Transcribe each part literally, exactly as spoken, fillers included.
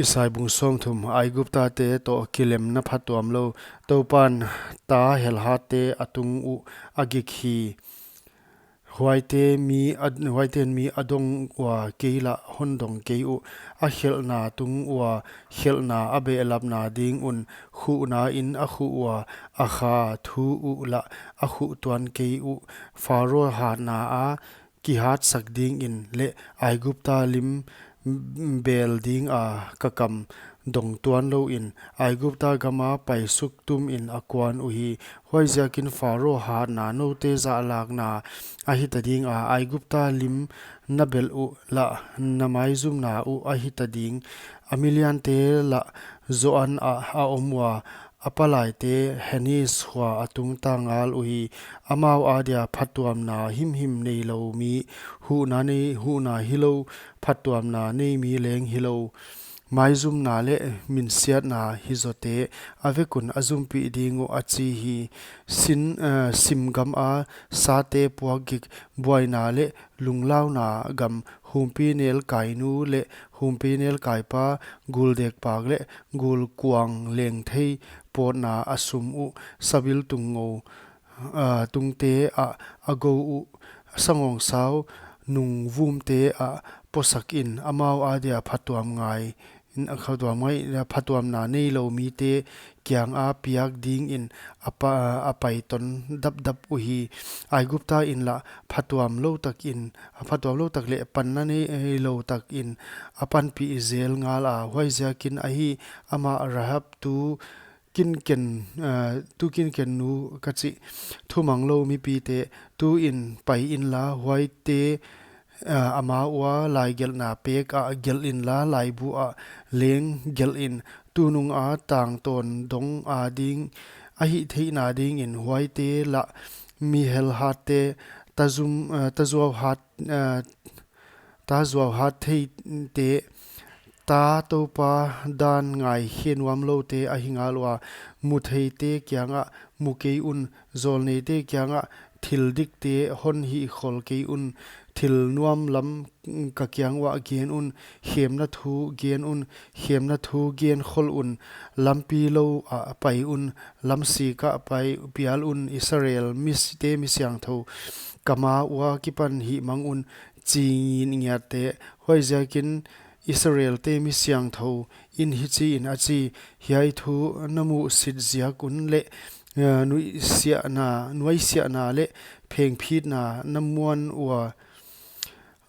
Isai bung sawmthum. Aiguptate toh kilemna phatuam lou. Toupan ta helhatte a tung uh a gik hi. Huaite mi a, huaiten mi a dong ua kei lah hon dong kei uh. A khelhna tung ua khelhna a behlapna ding un khuhna in a khuh ua, a kha thu uh lah a khuh tuan kei uh. Pharo hatna a kihatsak dingin leh Aigupta lim bel dinga ka kam dong tuan louin Aigupta gama paisuk tumin a kuan uhi. Huaiziakin Pharo hatna noute zahlakna a hita dinga, Aigupta lim na bel uh lah na maizumna uh a hita ding. A miliante lah Zoan ah a om ua, a palaite Henis khua a tungtang ngal uhi. Amau adia phatuamna himhim neilou mi, huhna nei, huhna hilou, phatuamna nei mi leng hilou, maizumna leh minsiatna hi zote a vek un a zumpih ding uh, a chi hi. Sin, eh, sim gama sate puakgik, buaina leh lunglauna gam, humpinelkainu leh humpinelkaipa, guldekpak leh gulkuang lengthei pawtna a sum uh, sabiltung ngou, ah, tungte ah a gou uh, sangawngsau nungvumte ah posakin amau adia phatuam ngai, in a phatuam ngai, phatuamna neilou mite kianga piak dingin a pa, a paiton dapdap uhi. Aigupta in lah phatuam loutak in, a phatuam loutak leh panna neilou takin a panpih zel ngala. Huaiziakin ahi, amah Rahab tu kinken, eh, tu kinken nu ka chih thumanglou mipite, tuin pai inla, huaite, eh, ama ua laigelhna pek ah gelh inla, laibu ah leng gelhin, tununga tangtawn dong a ding a hihtheihna dingin huaite lah mi helhatte, tazum, eh, tazuau hat, eh, ta zuauhat theite, ta Toupa dan ngaikhe nuamloute ahi ngal ua, mutheite kiangah mu kei un, zawlneite kiangah thil dikte hon hihkhol kei un, thil nuam lam ka kiang uah gen un, khemna thu gen un, khemna thu genkhol un, lampi lou ah pai un, lamsik ah pai pial un, Israel mite mi siangthou kama ua kipan hihmang un, chi nginngiatte. Huaiziakin Israelte mi siangthou in hichiin a chi, hiai thu na muhsit ziak un leh, eh, nuihsiahna, nuaisiahna leh phengphitna na muan ua,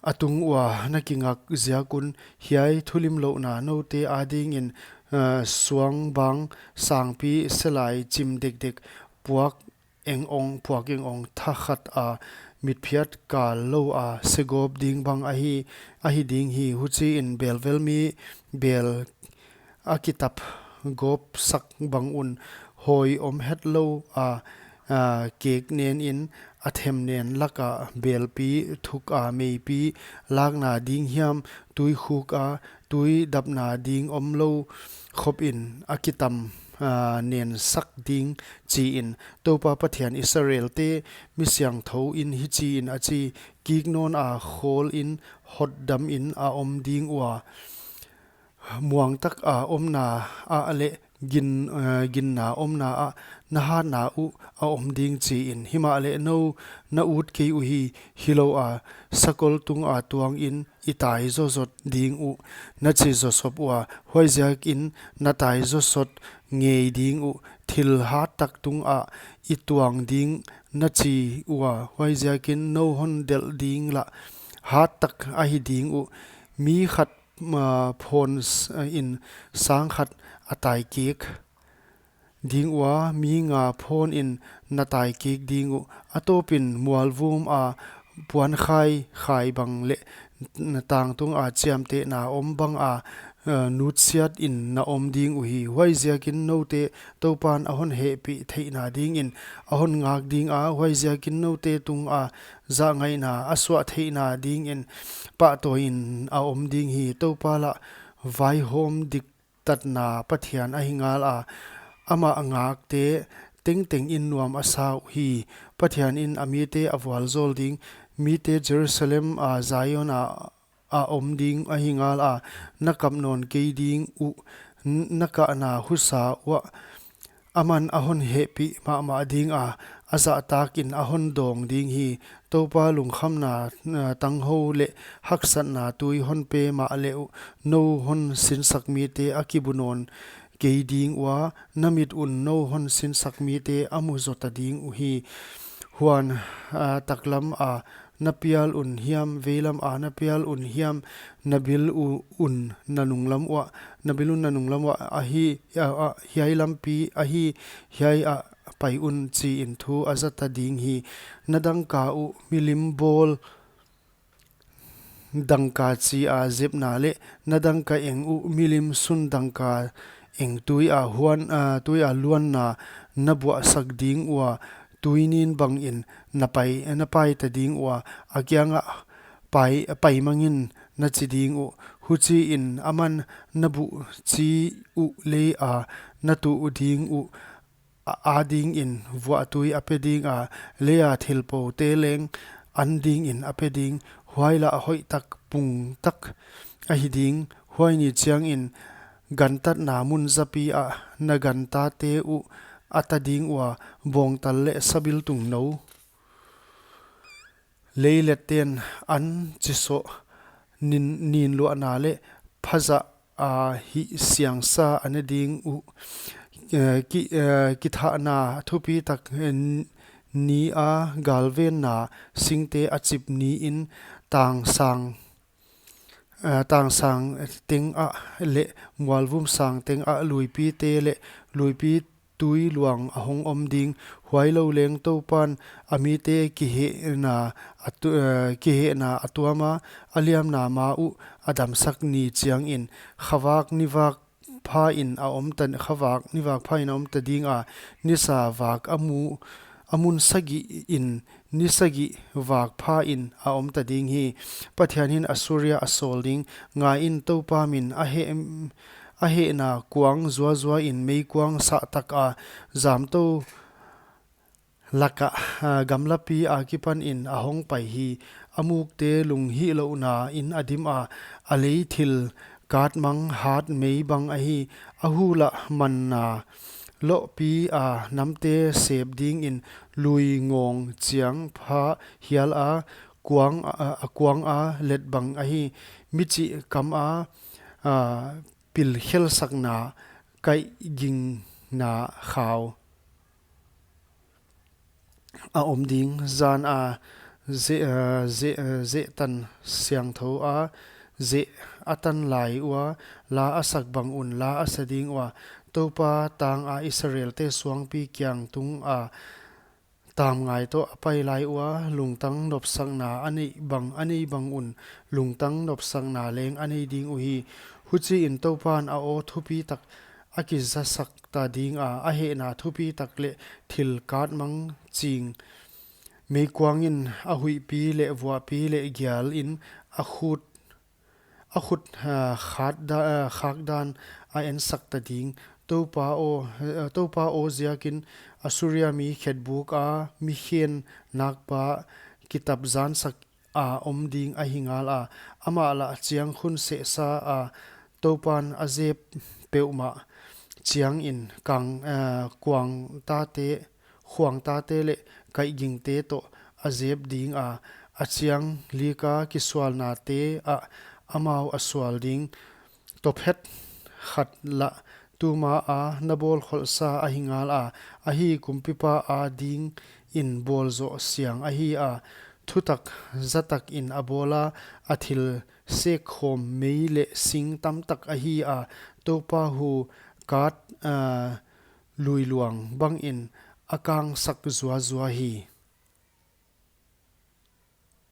a tung ua na kingak ziak un, hiai thulimlouhna noute adingin, eh, suangbang sangpi selai chim dekdek puak eng ong, puak eng ong thakhat a mitphiat kal lou a segawp ding bang ahi, ahi ding hi. Huchiin belvel mi bel a kitap gawpsak bang un, hawi om hetlou a, a kek nenin a themnen laka belpi thuk a meipi lakna ding hiam, tuikhuk a tui dapna ding omlou khopin a kitam, a, nensak ding, chiin Toupa Pathian Israelte mi siangthou in hichiin a chi, kik nawn a khawlin hotdamin a om ding ua, muangtak a omna ah leh gin, eh, ginna omna ah na hatna uh a om ding, chiin. Himahleh nou na ut kei uhi, hilou a sakol tunga tuangin i tai zawzot ding uh, na chi zawsop ua. Huaiziakin na tai zawsot ngei ding uh, thil hattak tungah i tuang ding na chi ua. Huaiziakin nou hon delh ding lah hattak ahi ding uh. Mi khat, ah, phawn s-, ah, in sang khat a taikik ding ua, mi nga phawnin na taikik ding uh. A tawpin mualvum a puankhai khai bang leh tangtung a chiamtehna om banga, eh, nutsiatin na om ding uhi. Huaiziakin noute Toupan a hon hehpih theihna dingin a hon ngak dinga, huaiziakin noute tunga zahngaihna a suah theihna dingin pahtawiin a om ding hi. Toupa lah vaihawm dik tatna Pathian ahi ngala, amah ngakte tengtengin nuam a sa uhi. Pathianin a mite a vualzawl ding, mite Jerusalem a Zion a a om ding ahi ngal a, na kap nawn kei ding uh, n-, na kahna husa uah aman a hon hehpih mahmah ding a, a zahtak in a hon dawng ding hi. Toupa lungkhamna, eh, tanghou leh haksatna tui hon pe mahle uh, nou hon sinsak mite a kibu nawn kei ding ua, na mit un nou hon sinsak mite a mu zota ding uhi. Huan, ah, taklam a na pial un hiam, veilam a na pial un hiam, na bil u-, un na nunglam uah, na bil un na nunglam uah, ahi, ah, ah, hiai lampi, ahi, hiai ah pai un chi in thu a zata ding hi. Na dangka uh milim bawl dangka chi a zepna leh na dangka eng uh milim sun dangka eng tui a huan, ah, tui a luanna na buahsak ding ua, tui nin bang in na pai, na pai ta ding ua, a kiang ah pai, pai mang in na chi ding uh. Huchi in aman na buh chi uh lei a na tuh ding uh, a, a ding in vuahtui a pe ding a, lei a thil pote leng an ding in a pe ding, huai lah hoihtak pungtak ahi ding. Huai ni chiang in gantatna mun zapi ah na gantate uh a ta ding ua, bawngtal leh sabiltung nou, leilet ten an chisoh nin, nin luahna leh phazah a hihsiangsa a ne ding uh. Eh, ki, eh, kithahna thupitak, eh, n-, ni a galvenna singte a chip ni in tangsang, eh, tangsang teng ah leh mualvum sang teng ah luipite leh luipi tui luang a hong om ding. Huai lou leng Toupan a mite kihehna a tu-, eh, kihehna a tuam a, a liamna ma uh a damsak ni chiang in, khavak nivak pha in a om ta, khavak nivak pha in a om ta ding a, nisa vak a mu, a mun sagih in, ni sagih vak pha in a om ta ding hi. Pathian hin Assuria a sawl ding. Ngai in, Toupa min a heh, a hehna kuang zuazua in meikuang sahtak a zamtou lak ah, ah, gamlapi a kipan in a hong pai hi. A mukte lunghihlouhna in a dim a, a lei thil katmang hat mei bang ahi. A hu lah manna lohpi a namte sep ding in lui ngawng chiang pha hial a, kuang a, a kuang a let bang ahi. Michih kam a, a, pilkhelsakna kaihgingna khau a om ding. Zan a ze-, eh, ze-, eh, zehtan siangthou a zeh a tan lai ua, la a sak bang un la a sa ding ua, Toupa tang a Israelte suangpi kiang tung a tamngai toh a pai lai ua, lungtang nopsakna a neih bang, a nei bang un lungtang nopsakna leng a nei ding uhi. Huchi in Toupan a aw thupitak a kizasak ta ding a, a hehna thupitak leh thil katmang ching meikuang in a huihpi leh vuahpi leh gial in a khut, a khut, ah, khat da-, ah, khak dan a ensak ta ding. Toupa aw, eh, Toupa aw ziakin Assuria mi khetbuk a mi khen nakpa kitap zansak a om ding ahi ngal a, amah lah chiang khun sehsa a, Toupan a zep peuhmah chiang in kang, eh, kuang tate, khuang tate leh kaihgingte toh a zep ding a, a chiang lika kisualnate ah amau a sual ding. Tophet khat lah tuma a na bawl kholhsa ahi ngal a, ahi kumpipa a ding in bawl zoh siang ahi a, thutak zatak in a bawl a, a thil sek khawm mei leh sing tamtak ahi a, Toupa hu kat, ah, lui luang bang in a kangsak zuazua hi.